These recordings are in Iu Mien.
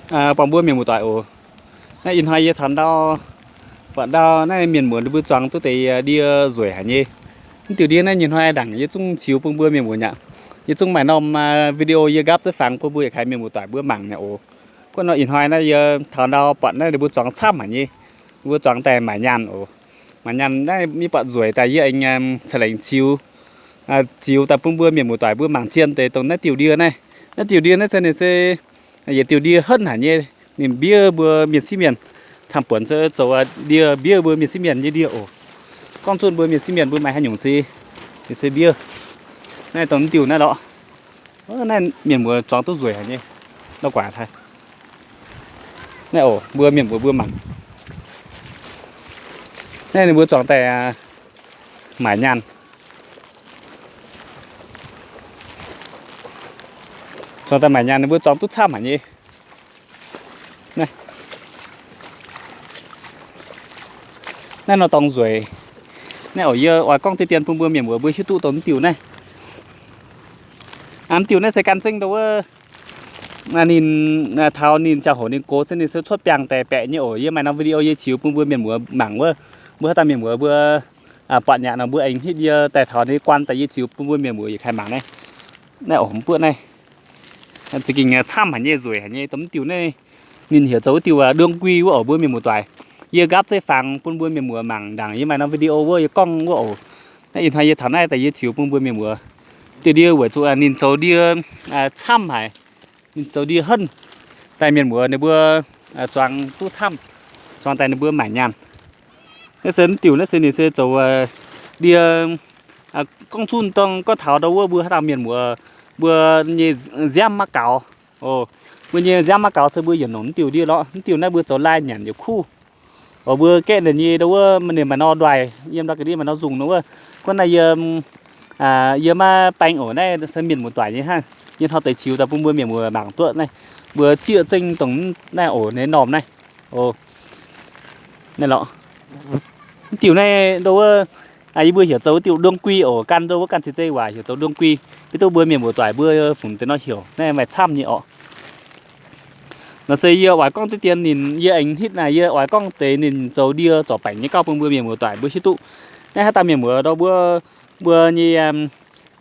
Buangh mbuo mienh muoz-doic oc. Naaiv ih hnoi yie taux ndau, buatc ndau naaiv mienh muoz ninh mbuo zuangx duqv deix ndie nzueic haic nyei. Mv diuh ndie naaiv nyei hnoi ndaangc yie zungv ziux bun mbuo mienh muoz nyei aqv. Yie zungv maaih norm video yie nqaapv zeiv fangx bun mbuo yietc kaaix mienh muoz-doic mbuo mangc nyei oc. Guov nor ih hnoi naaiv yie taux ndau buatc naaiv ninh mbuo zuangx camv haic nyei. Ninh mbuo zuangx daaih maaic nyaanh oc. Maaic nyaanh naaiv mv buatc nzueic daaih yie aengx ca'lengc ziux, ziux daaih bun mbuo mienh muoz-doic mbuo mangc zien deix dongh naaiv diuh ndie naaiv. Naaiv diuh ndie naaiv se ninh se yietc diuh ndie henv haic nyei. Ninh mbiev mbuo mienh sieqv mienh camv-buonc se zoux ndie mbiev mbuo mienh sieqv mienh nyei ndie oc. Gorngv zunh mbuo mienh sieqv mienh mbuo maaih haaix nyungc se, ninh se mbiev. Naaiv dongh diuh naaiv lorqc. Naaiv mienh muoz zuangx duqv nzueic haic nyei. Ndau guaaic haic. Naaiv oc, mbuo mienh muoz mbuo mangc. Naaiv ninh mbuo zuangx daaih maaic nyaanh. Zuangx daaih maaic nyaanh ninh mbuo zuangx duqv camv haic nyei. Naaiv nor dorngx nzueic. Naaiv oc, yie oix gorngv deix dien bun mbuo mienh muoz mbuo hiuv duqv dongh diuh naaiv. Mv diuh naaiv se gan zengv ndau wuov, ninh taux ninh ziangh hoc ninh gox se ninh se cuotv biangh daaih baeqc nyei oc. Yie maaih norm video yie ziux bun mbuo mienh muoz mangc wuov, mbuo haaix dauh mienh muoz mbuo buatc yaac nor mbuo aengx hitv yie daaih taux ninh guan daaih yie ziux bun mbuo mienh muoz yietc kaaix mangc naaiv. Naaiv oc, mv buoqv naaiv za'gengh camv haic nyei, nzueic haic nyei. Dongh mv diuh naaiv ninh heuc zoux wuov diuh đương quy wuov oc mbuo mienh muoz-doic. Yie nqaapv zeiv fangx bun mbuo mienh muoz mangc ndaangc yie maaih norm video wuov yie gorngv wuov oc. Naaiv ih hnoi yie taux naaiv daaih yie ziux bun mbuo mienh muoz. Diuh ndie weic zuqc ninh zoux ndie camv haic. Ninh zoux ndie henv daaih mienh muoz ninh mbuo zuangx duqv camv, zuangx daaih ninh mbuo maaic nyaanh. Naaiv se mv diuh naaiv se ninh se zoux ndie, gorngv zunh dongh gorngv taux ndau wuov mbuo haaix dauh mienh muoz mbuo nyei nziaamv maiv gaux. Mbuo nyei nziaamv maiv gaux se mbuo yietc nongc mv diuh ndie lorqc. Mv diuh naaiv mbuo zoux lai nyanc yietc kuv oc. Mbuo gaeqv ninh nyei ndau wuov ninh maaih nor ndoih, yiem ndau ga'ndiev maaih nor nzungh nor wuov. Guov naaiv yie, yie maiv baeng oc. Naaiv se mienh muoz-doic nyei hnangv. Yie hnoi deix ziux daaih bun mbuo mienh muoz mangc duqv naaiv. Mbuo zieqv zengv dongh naaiv oc, ninh norm naaiv. Naaiv lorqc. Mv diuh naaiv ndau wuov, yie mbuo heuc zoux diuh đương quy oc. Gan ndau wuov gan ceix zei waac heuc zoux đương quy. Mv duqv mbuo mienh muoz-doic mbuo fungc deix nor heuc naaiv maaih camv nyei oc. Nor se yie oix gorngv deix dien ninh, yie aengx hitv naaic yie oix gorngv deix ninh zoux ndie zorc baengc nyei gauh bun mbuo mienh muoz-doic mbuo hiuv duqv. Naaiv haaix dauh mienh muoz ndau mbuo, mbuo nyei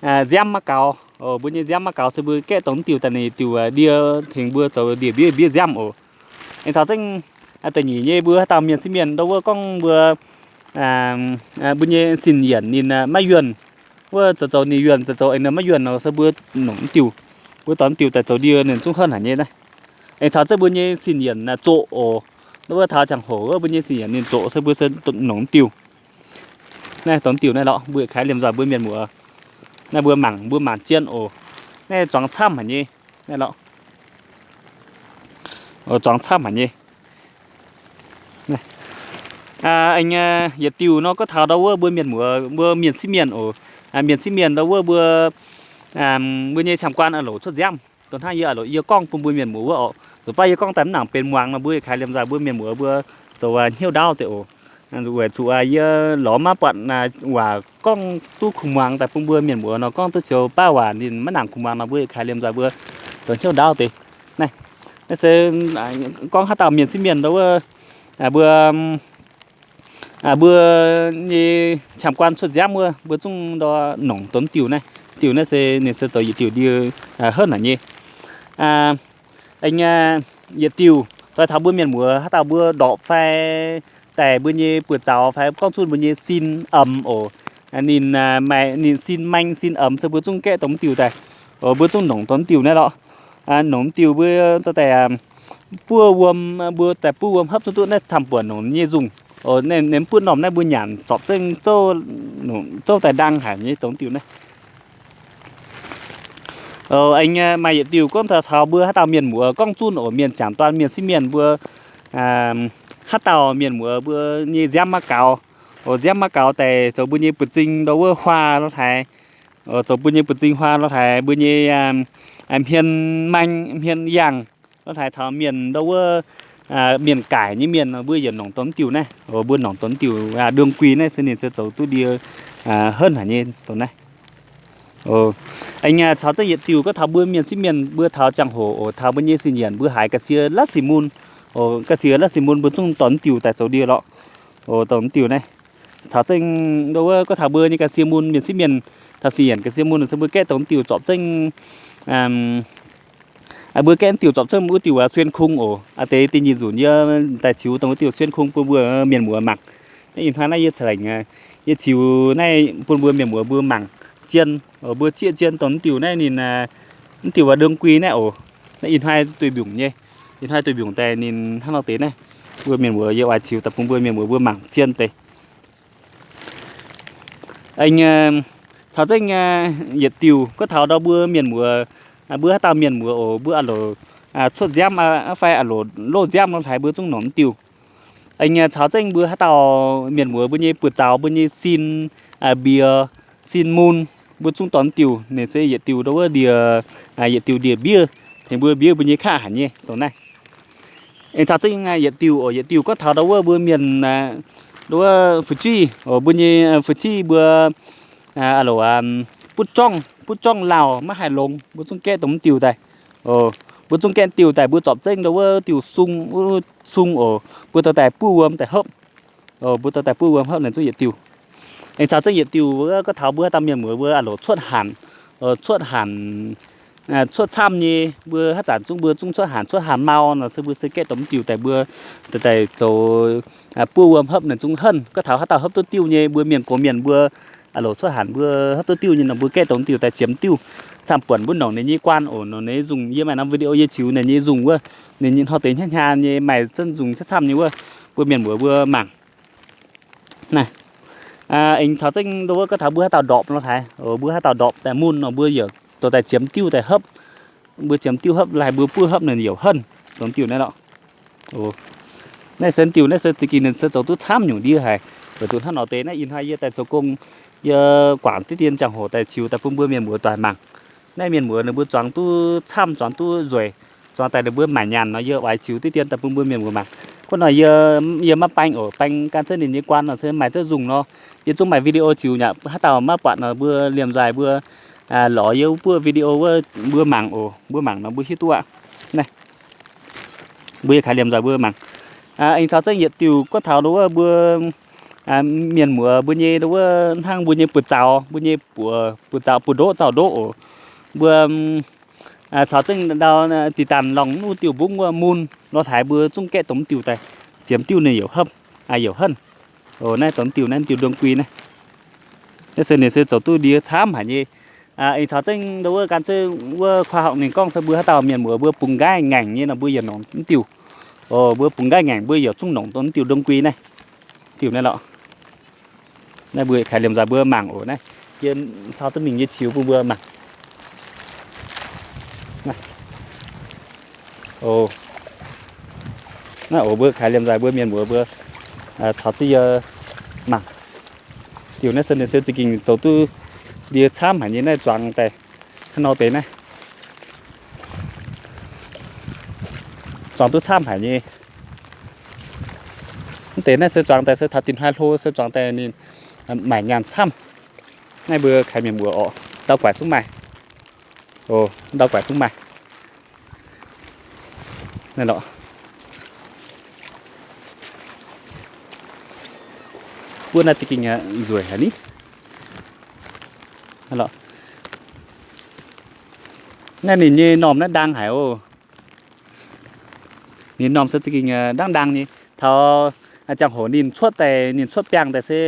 nziaamv maiv gaux. Mbuo nyei nziaamv maiv gaux se mbuo gaeqv dongh mv diuh daaih ninh diuh ndie tengx mbuo zoux ndie mbiev mbiev nziaamv oc. Aengx taux zengv da'nyeic nyei mbuo haaix dauh mienh sieqv mienh ndau wuov gorngv mbuo, mbuo nyei sin yienc ninh maiv yuonh. Wuov zoux zoux ninh yuonh, zoux zoux aengx ninh maiv yuonh nor se mbuo nongc mv diuh. Mbuo dorh mv diuh daaih zoux ndie ninh zungv henv haic nyei naaiv. Aengx taux zengv mbuo nyei sin yienc zoqc oc. Wuov taux ziangh hoc wuov mbuo nyei sin yienc ninh zoqc se mbuo se nongc mv diuh. Naaiv dongh mv diuh naaiv lorqc, mbuo kaaix liemh nzoih mbuo mienh muoz, naaiv mbuo mangc, mbuo mangc zien oc. Naaiv zuangx camv haic nyei. Naaiv lorqc, zuangx camv haic nyei. Aengx yietc diuh nor gorngv taux ndau wuov mbuo mienh muoz, mbuo mienh sieqv mienh oc. Mienh sieqv mienh ndau wuov mbuo, mbuo nyei camv-guaan a'loc cuotv nziaamv. Dongh hnangv yie a'loc yie gorngv bun mbuo mienh muoz wuov oc. Zuqc baav yie gorngv daaih mv nangc benx muangx nor, mbuo yietc kaaix liemh nzoih mbuo mienh muoz mbuo zoux hnyouv ndaauv deix oc. Weic zuqc yie lorz maiv buatc waac gorngv duqv kuh muangx daaih bun mbuo mienh muoz nor, gorngv duqv ziouc baav waac ninh maiv nangc kuh muangx nor, mbuo yietc kaaix liemh nzoih mbuo zoux hnyouv ndaauv deix. Naaiv, naaiv se gorngv haaix dauh mienh sieqv mienh ndau wuov, mbuo, mbuo nyei camv-guaan cuotv nziaamv wuov, mbuo zungv ndau nongc dongh diuh naaiv. Diuh naaiv se ninh se zoux yietc diuh ndie henv haic nyei. Aengx yietc diuh doix taux mbuo mienh muoz haaix dauh mbuo ndorpc fai daic mbuo nyei buoz-zaux fai gorngv zunh mbuo nyei sin omx oc. Ninh maaih ninh sin maeng sin omx se mbuo zungv gaeqv dongh diuh daaih. Mbuo zungv nongc dongh diuh naaiv lorqc. Nongc diuh mbuo daaih buov wuom, mbuo daaih buov wuom hopv zungv duqv naaiv camv-buonc nongc nyei nzungh. Naaiv mv buov normh naaiv mbuo nyanc zorpc zengv zouv daaih ndang haic nyei dongh diuh naaiv. Aengx maaih yietc diuh gorngv taux mbuo haaix dauh mienh muoz gorngv zunh oc, mienh ziangx duan mienh sieqv mienh mbuo, haaix dauh mienh muoz mbuo nyei nziaamv maiv gaux, nziaamv maiv gaux daaih zoux mbuo nyei buoz-zing ndau wuov huaa lorh haaix, zoux mbuo nyei buoz-zing huaa lorh haaix, mbuo nyei hmien maeng hmien yangh lorh haaix caux mienh ndau wuov, mienh gaic nyei mienh mbuo yietc nongc dongh diuh naaiv, mbuo nongc dongh diuh đương quy naaiv se ninh se zoux duqv ndie henv haic nyei dongh naaiv. Aengx caux zengv yietc diuh gorngv taux mbuo mienh sieqv mienh mbuo taux ziangh hoc oc, taux mbuo nyei sin yienc mbuo haiz ga'sie la'sic mun oc, ga'sie la'sic mun mbuo zungv dorh diuh daaih zoux ndie lorqc oc, dorh diuh naaiv. Caux zengv ndo wuov gorngv taux mbuo nyei ga'sie mun mienh sieqv mienh taux sin yienc ga'sie mun se mbuo gaeqv dorh diuh zorpc zengv mbuo gaeqv diuh zorpc zengv wuov diuh xuyên khung oc. Aa deix da'nyeic nzunc yie daaih ziux dongh wuov diuh xuyên khung bun mbuo mienh muoz mangc. Naaiv ih hnoi naaiv yie ceix lengc, yie ziux naaiv bun mbuo mienh muoz mbuo mangc zien, mbuo zieqv zien dongh diuh naaiv ninh, diuh waac đương quy naaiv oc. Naaiv ih hnoi duih mbiungc nyei, ih hnoi duih mbiungc daaih ninh hnangv nor deix naaiv. Mbuo mienh muoz yie oix ziux daaih bun mbuo mienh muoz mbuo mangc zien deix. Aengx caux zengv yietc diuh gorngv taux ndau mbuo mienh muoz, mbuo haaix dauh mienh muoz oc, mbuo a'loc cuotv nziaamv fai a'loc loz nziaamv nor haaix mbuo zungv nongc diuh. Aengx caux zengv mbuo haaix dauh mienh muoz mbuo nyei buoz-zaux mbuo nyei sin mbiex, sin mun, mbuo zungv dorh diuh. Ninh se yietc diuh ndau wuov ndie, yietc diuh ndie mbiev, tengx mbuo mbiev mbuo nyei kaqv haic nyei dongh naaiv. Aengx caux zengv yietc diuh oc, yietc diuh gorngv taux ndau wuov mbuo mienh, ndau wuov fu'jueiv oc, mbuo nyei fu'jueiv mbuo a'loc butv jorngv, butv jorngv lauh maiv haih longx, mbuo zungv gaeqv dongh diuh daaih. Mbuo zungv gaeqv diuh daaih mbuo zorpc zengv ndau wuov diuh sung, sung oc, mbuo dorh daaih buov wuom daaih hopv. Mbuo dorh daaih buov wuom hopv naaiv zungv yietc diuh. Aengx caux zengv yietc diuh wuov gorngv taux mbuo haaix dauh mienh muoz mbuo a'loc cuotv hanc, cuotv hanc, cuotv camv nyei, mbuo haaix zanc zungv mbuo zungv cuotv hanc, cuotv hanc mau nor se mbuo se gaeqv dongh diuh daaih mbuo daaih zoux buov wuom hopv naaiv zungv henv. Gorngv taux haaix dauh hopv duqv diuh nyei, mbuo mienh gox mienh mbuo a'loc cuotv hanc mbuo hopv duqv diuh nyei nor mbuo gaeqv dongh diuh daaih ziemx diuh camv buonc mbuo nongc ninh nyei guaan oc, nongc ninh nyei nzung. Yie maaih norm video yie ziux ninh nyei nzung wuov, ninh nyei hnoi deix hnyav hnyav nyei maaih zengv nzung camv camv nyei wuov, mbuo mienh muoz mbuo mangc. Naaiv aengx caux zengv ndo wuov gorngv taux mbuo haaix dauh ndorpc nor haaix, mbuo haaix dauh ndorpc daaih mun nor mbuo yaac dorh daaih ziemx diuh daaih hopv. Mbuo ziemx diuh hopv laaih mbuo buov hopv ninh youc henv dongh diuh naaiv lorqc. Naaiv se diuh naaiv se za'gengh ninh se zoux duqv camv nyungc ndie haic. Weic zuqc hnangv nor deix naaiv ih hnoi yie daaih zoux gong, yie guangc diqv dien ziangh hoc daaih ziux daaih bun mbuo mienh muoz doic mangc. Naaiv mienh muoz ninh mbuo zuangx duqv camv, zuangx duqv nzueic, zuangx daaih ninh mbuo maaic nyanc nor yie oix ziux diqv dien daaih bun mbuo mienh muoz mangc. Gunv nor yie, yie maiv baeng oc, baeng gan zengv ninh nyei guaan nor se maaih zengv nzung nor. Yie zungv maaih video ziux nyei, haaix dauh maiv buatc nor mbuo liemh nzaaih mbuo lorz yie wuov buov video wuov mbuo mangc oc, mbuo mangc nor mbuo hiuv duqv aqv. Naaiv mbuo yie kaaix liemh nzaaih mbuo mangc. Aengx caux zengv yietc diuh gorngv taux wuov mbuo mienh muoz mbuo nyei wuov hnangv mbuo nyei buoz-zaux, mbuo nyei buoz-zaux buoz-ndoqv zaux ndoqv oc. Mbuo caux zengv ndau dih daanh lorngh nuv diuh mbungv wuov mun lorh haaix mbuo zungv gaeqv dongh diuh daaih ziemx diuh ninh youc hopv, youc henv. Naaiv dongh diuh naaiv diuh đương quy naaiv. Naaiv se ninh se zoux duqv ndie camv haic nyei. Aengx caux zengv ndau wuov gan zengv wuov khoa học ninh gorngv se mbuo haaix dauh mienh muoz mbuo bungx nqaiv ngaengc nyei nor mbuo yaac nongc diuh. Mbuo bungx nqaiv ngaengc mbuo yaac zungv nongc dongh diuh đương quy naaiv. Diuh naaiv lorqc. Naaiv mbuo kaaix liemh nzaaih mbuo mangc oc. Naaiv yie cau zengv mingh yie ziux bun mbuo mangc. Naaiv oc, mbuo kaaix liemh nzaaih mbuo mienh muoz mbuo caux zengv yie mangc. Diuh naaiv se ninh se za'gengh zoux duqv ndie camv haic nyei naaiv zuangx daaih hnangv nor deix naaiv. Zuangx duqv camv haic nyei. Mv deix naaiv se zuangx daaih se taux dinh hnoi hlo se zuangx daaih ninh maaic nyaanh camv. Naaiv mbuo kaaix mienh muoz oc, ndau guaix zungv maaih. Ndau guaix zungv maaih. Naaiv lorqc. Buov naaiv za'gengh nzueic haic ni. Naaiv ninh nyei normh naaiv ndaang haic oc. Ninh normh se za'gengh ndaangv ndaang nyei. Taux ziangh hoc ninh cuotv daaih, ninh cuotv biangh daaih se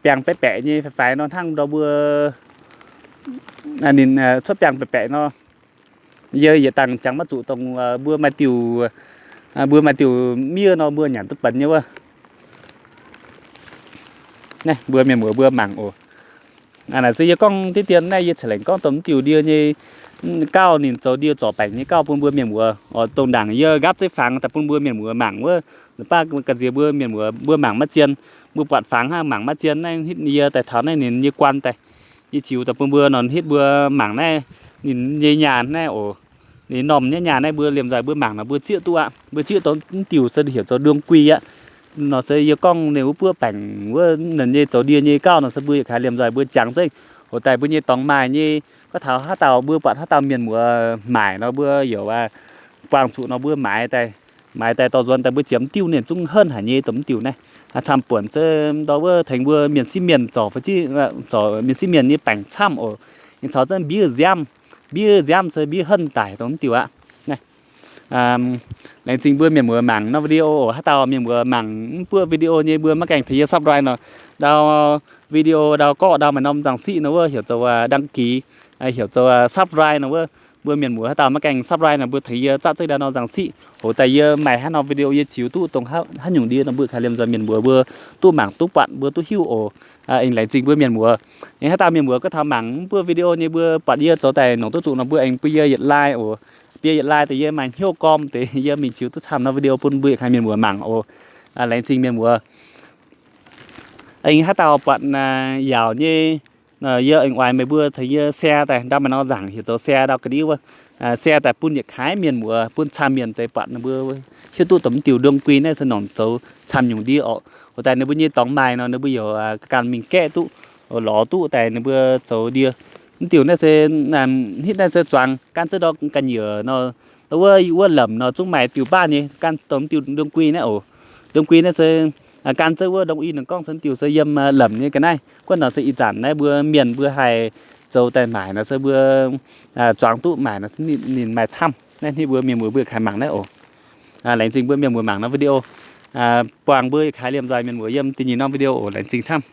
biangh baeqc baeqc nyei faix-faix nor hnangv ndau mbuo, ninh cuotv biangh baeqc baeqc nor. Yie yietc dangh jangx maiv zuqc dongh mbuo maaih diuh, mbuo maaih diuh miev nor mbuo nyanc duqv benx nyei wuov. Naaiv mbuo mienh muoz mbuo mangc oc. Naaic se yie gorngv diqv dien naaiv yie ceix lengc gorngv dongh diuh ndie nyei gauh ninh zoux ndie zorc baengc nyei gauh bun mbuo mienh muoz oc. Dongh ndaangc yie nqaapv zeiv fangx daaih bun mbuo mienh muoz mangc wuov, baav ga'sie mbuo mienh muoz mbuo mangc maiv zien, mbuo buatc fangx hnangv mangc maiv zien naaiv hitv yie daaih taux naaiv ninh nyei guaan daaih. Yie ziux daaih bun mbuo nor hitv mbuo mangc naaiv ninh nyei nyaanh naaiv oc. Ninh normh nyei nyaanh naaiv mbuo liemh nzaaih mbuo mangc nor mbuo zieqv duqv aqv. Mbuo zieqv dongh diuh se heuc zoux đương quy aqv. Nor se yie gorngv ninh wuov buov baengc wuov ninh nyei zoux ndie nyei gauh nor se mbuo yietc kaaix liemh nzaaih mbuo jangx zengv Hoc daaih mbuo nyei dorngx maaih nyei, gorngv taux haaix dauh mbuo buatc haaix dauh mienh muoz maaic nor mbuo yaac buangh zuqc nor mbuo maaiz daaih, maaiz daaih dorh nzuonx daaih mbuo ziemx diuh ninh zungv henv haic nyei dongh mv diuh naaiv. Camv-buonc se ndau wuov tengx mbuo mienh sieqv mienh zorc, zorc mienh sieqv mienh nyei baengc camv oc. Ninh caux zengv mbiev nziaamv, mbiev nziaamv se mbiev henv daic dongh mv diuh aqv. Laengz zingh mbuo mienh muoz mangc norm video oc. Haaix dauh mienh muoz mangc mv buoqv video nyei mbuo maiv gaengh tengx yie subscribe nor, ndau video ndau gorqv ndau maaih norm nzangc siqv nor wuov heuc zoux đăng ký, heuc zoux subscribe nor wuov. Mbuo mienh muoz haaix dauh maiv gaengh subscribe nor mbuo tengx yie zatv zengv ndau norm nzangc siqv. Hoc daaih yie maaih haaix norm video yie ziux duqv dongh haaix nyungc ndie nor mbuo kaaix liemh nzoih mienh muoz mbuo duqv mangc duqv buatc mbuo duqv hiuv oc. Aengx laengz zingh mbuo mienh muoz. Aengx haaix dauh mienh muoz gorngv taux mangc mv buoqv video nyei mbuo buatc yie zoux daaih nongc duqv zuqc nor mbuo aengx bun yie yietc like oc. Bun yie yietc like deix yie maaih hnyouv gormx deix yie mingh ziux duqv camv norm video bun mbuo yietc kaaix mienh muoz mangc oc. Laengz zingh mienh muoz. Aengx haaix dauh buatc yaauc nyei, yie aengx oix meih mbuo tengx yie share daaih ndau maaih norm nzangc heuc zoux share ndau ga'ndiev wuov, share daaih bun yietc kaaix mienh muoz bun camv mienh deix buatc ninh mbuo hiuv duqv dongh mv diuh đương quy naaiv se nongc zoux camv nyungc ndie oc. Hoc daaih ninh mbuo nyei dorngx maaih nor ninh mbuo yaac ganh mingh gaeqv duqv, lorz duqv daaih ninh mbuo zoux ndie. Mv diuh naaiv se, hitv naaiv se zuangx gan zengv ndau ga'nyiec nor, ndau wuov, wuov lemc nor zungv maaih diuh baav nyei gan dongh mv diuh đương quy naaiv oc. Đương quy naaiv se gan zengv wuov đương quy ninh gorngv se mv diuh se yiem lemc nyei ga'naaiv. Guov nor se ih zanc naaiv mbuo mienh mbuo haih zoux daaih maaic nor se mbuo zuangx duqv maaic nor se ninh maaih camv. Naaiv hnangv mbuo mienh muoz mbuo kaaix mangc naaiv oc. Laengz zingh mbuo mienh muoz mangc norm video, buangh mbuo kaaix liemh nzoih mienh muoz yiem da'nyeic norm video oc. Laengz zingh camv.